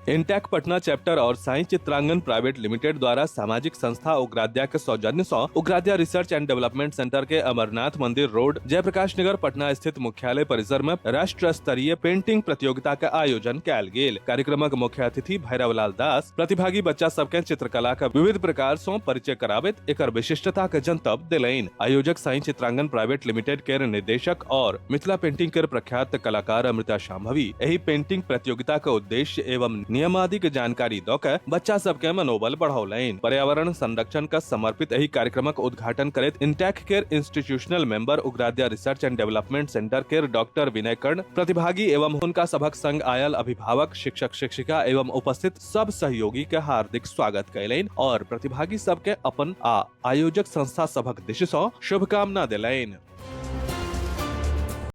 INTACH Patna chapter और Sai Chitrangan private limited द्वारा सामाजिक संस्था उग्राद्या के सौजन्य सं Ugradya research and development centre के अमरनाथ मंदिर रोड, जयप्रकाश नगर, पटना स्थित मुख्यालय परिसर में राष्ट्र स्तरीय पेंटिंग प्रतियोगिता के आयोजन कयल गेल। कार्यक्रमक मुख्य अतिथि भैरवलाल दास प्रतिभागी बच्चा सबके चित्रकला के विविध प्रकार सं परिचय कराबैत एकर विशिष्टता के जनतब देलनि। आयोजक साई चित्रांगन प्राइवेट लिमिटेड के निदेशक और मिथिला पेंटिंग के प्रख्यात कलाकार अमृता शांभवी एहि पेंटिंग प्रतियोगिता के उद्देश्य एवं नियमादि के जानकारी दऽ के बच्चा सबके मनोबल बढ़ौलनि। पर्यावरण संरक्षण के समर्पित एहि कार्यक्रमक उद्घाटन करैत इंटैक केर institutional member Ugradya research and development centre केर डॉक्टर विनय कर्ण प्रतिभागी एवं हुनका सभक संग आयल अभिभावक, शिक्षक, शिक्षिका एवं उपस्थित सब सहयोगी के हार्दिक स्वागत कयलनि और प्रतिभागी सबके अपन आ आयोजक संस्था सभक दिश सँ शुभकामना देलनि।